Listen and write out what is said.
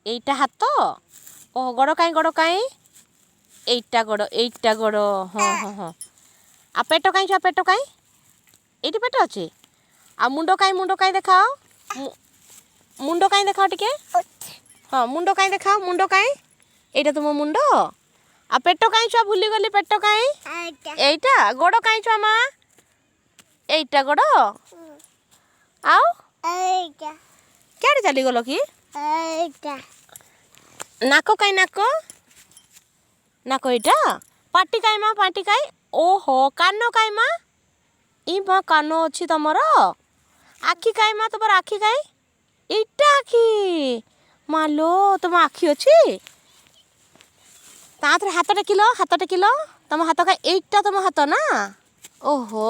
ଏଇଟା ହାତ। ଓ, ଗୋଡ଼ କାଇଁ? ଗୋଡ଼ କାଇଁ? ଏଇଟା ଗୋଡ଼, ଏଇଟା ଗୋଡ଼। ହଁ, ଆଉ ପେଟ କାଇଁ ଛୁଆ? ପେଟ କାଇଁ? ଏଇଠି ପେଟ ଅଛି। ଆଉ ମୁଣ୍ଡ କାଇଁ? ମୁଣ୍ଡ କାଇଁ ଦେଖାଅ। ମୁଣ୍ଡ କାଇଁ ଦେଖାଅ ଟିକେ। ହଁ, ମୁଣ୍ଡ କାଇଁ ଦେଖାଅ? ମୁଣ୍ଡ କାଇଁ? ଏଇଟା ତୁମ ମୁଣ୍ଡ। ଆଉ ପେଟ କାଇଁ ଛୁଆ? ଭୁଲିଗଲି, ପେଟ କାଇଁ? ଏଇଟା। ଗୋଡ଼ କାଇଁ ଛୁଆ ମା? ଏଇଟା ଗୋଡ଼। ଆଉ କ୍ୟାଡ଼େ ଚାଲିଗଲ କି? ନାକ କାଇଁ? ନାକ, ନାକ ଏଇଟା। ପାଟି କାଇଁ ମା? ପାଟି କାଇଁ? ଓହୋ, କାନ କାଇଁ ମା? ଇ ମା, କାନ ଅଛି ତମର। ଆଖି କାଇଁ ମା? ତମର ଆଖି କାଇଁ? ଏଇଟା ଆଖି। ମାଲୋ, ତମ ଆଖି ଅଛି। ତାଥରେ ହାତ ଟେକିଲ, ହାତ ଟେକିଲ। ତମ ହାତ କାଇଁ? ଏଇଟା ତମ ହାତ ନା? ଓହୋ।